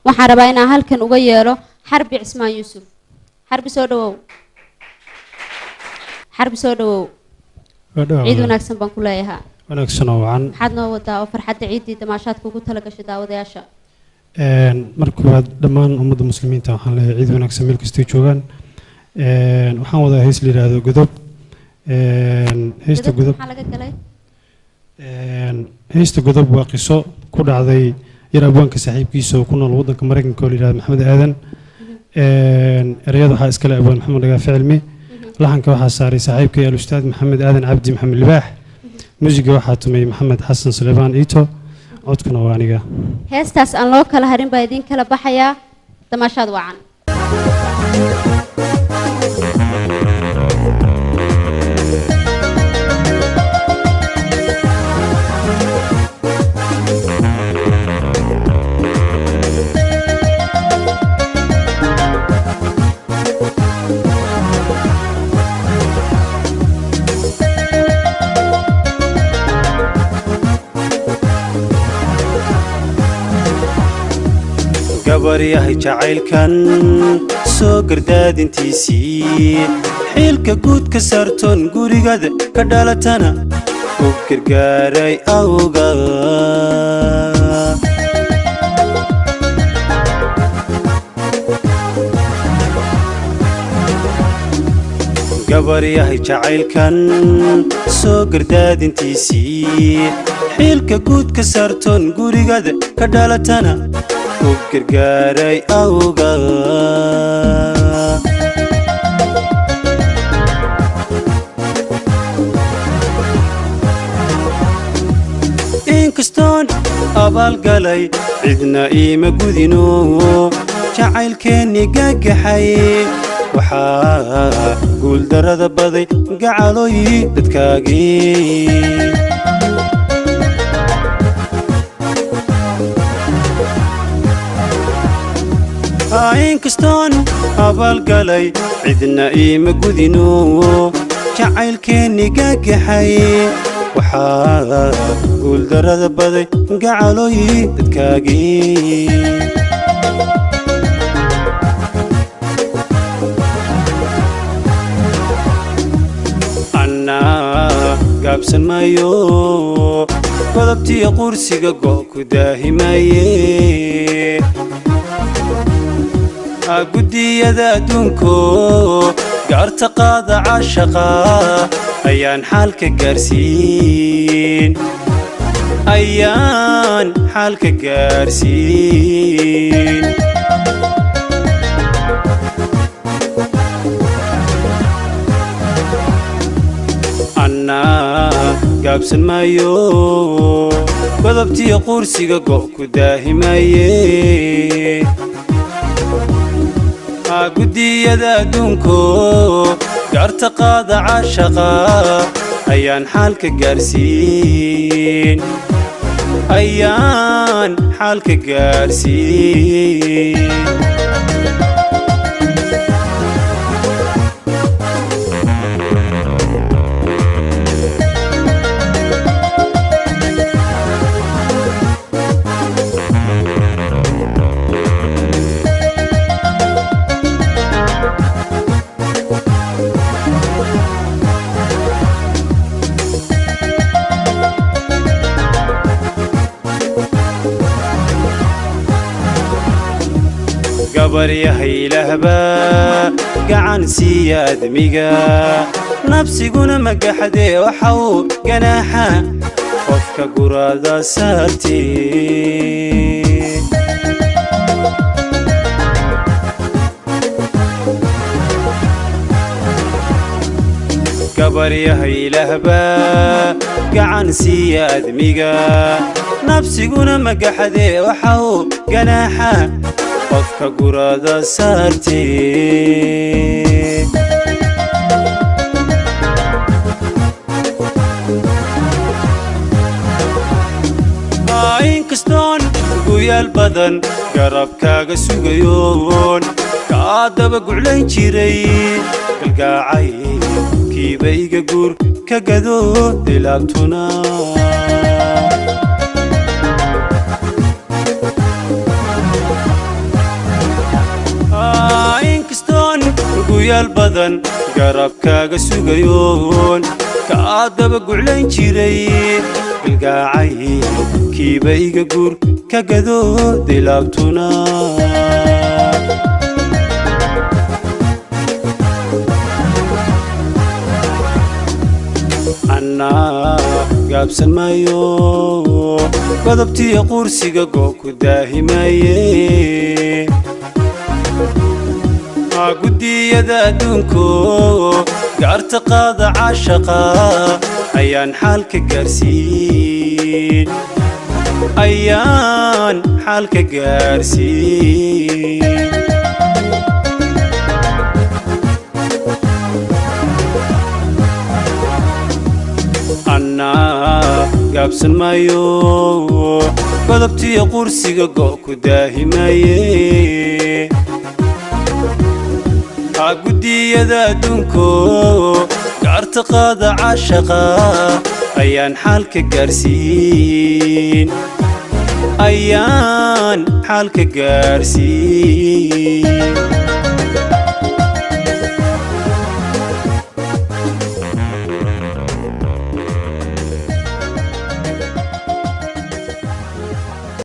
Waxaan rabaa inaan halkan uga yeero Xarbi Cismaan Yuusuf. Xarbi, soo dhawow. Xarbi, soo dhawow. Ciid wanaagsan baan ku leeyahaa. Wanaagsan oo wacan. Maxaad noo wadaa oo farxadda ciiddii damaashaadka ugu tala gashay daawadayaasha? Marka koowaad, dhammaan ummadda muslimiinta waxaan leeyahay ciid wanaagsan meel kastay joogaan. Waxaan wadaa hees la yidhaahdo Godob. Heesta Godob maxaa laga galay? Heesta Godob waa qiso ku dhacday yar abwaanka saaxiibkiisa oo ku nool waddanka Maraykanka oo la yidhahdo Maxamed Aadan. Ereyada waxaa iskale abwaan Maxamed Dhagaafe Cilmi, laxanka waxaa saaray saaxiibkay alustaad Maxamed Aadan Cabdi Maxamed Libaax, muusiga waxaa tumay Maxamed Xasan Suleymaan Iito, codkuna waa aniga. Heestaas aan loo kala harin baa idiin kala baxayaa. Damaashaad wacan. Gabaryahay jacaylkan soo gardaadintiisii, xiilka guud ka saartoon, gurigada ka dhalatana u gargaaray awga. Gabaryahay jacaylkan soo gardaadintiisii, xiilka guud ka saartoon, gurigada ka dhalatana u gargaaray awga. Inkastoon abaalgalay cidna iima gudino, jacaylkeenni gagaxay waxaa guuldarrada baday gacalooyi dadkaagii. Inkastoon abaalgalay cidna iima gudino, jacaylkeenni gagaxay waxaa guuldarrada baday gacalooyi dadkaagii. Annaa gaabsan maayo, godobtiyo qursiga go' ku daahimaye. Guddiyada adduunko gaarta qaada caashaqa ayaan xaalka gaarsiin, ayaan xaalka gaarsiin. Annaa gaabsan maayo, godobtiyo qursiga go' ku daahimaye. Guddiyada adduunko gaarta qaada caashaqa ayaan xaalka gaarsiin, ayaan xaalka gaarsiin. Gabaryahay ilaahbaa gacan siiya admiga, nabsiguna magaxdee waxau ganaaxa qofka guraada saartee. Gabaryahay ilaahbaa gacan siiya admiga, nabsiguna magaxdee waxau ganaaxa qofka guraada saartee. Inkastoon guyaal badan garabkaaga sugayoon kaa daba guclayn jiray, kalgaacay kiiba iga guur ka gado dilaabtuna. Guyaal badan garabkaaga sugayoon kaa daba guclayn jiray, galgaacay kiiba iga guur ka gadooday laabtuna. Annaa gaabsan maayo, godobtiyo quursiga goo ku daahimaye. Guddiyada adduunko gaarta qaada caashaqa ayaan xaalka gaarsiin, ayaan xaalka gaarsiin. Annaa gaabsan maayo, godobtiyo quursiga go' ku daahimaye. Guddiyada adduunko gaarta qaada caashaqa ayaan xaalka gaarsiin, ayaan xaalka gaarsiin.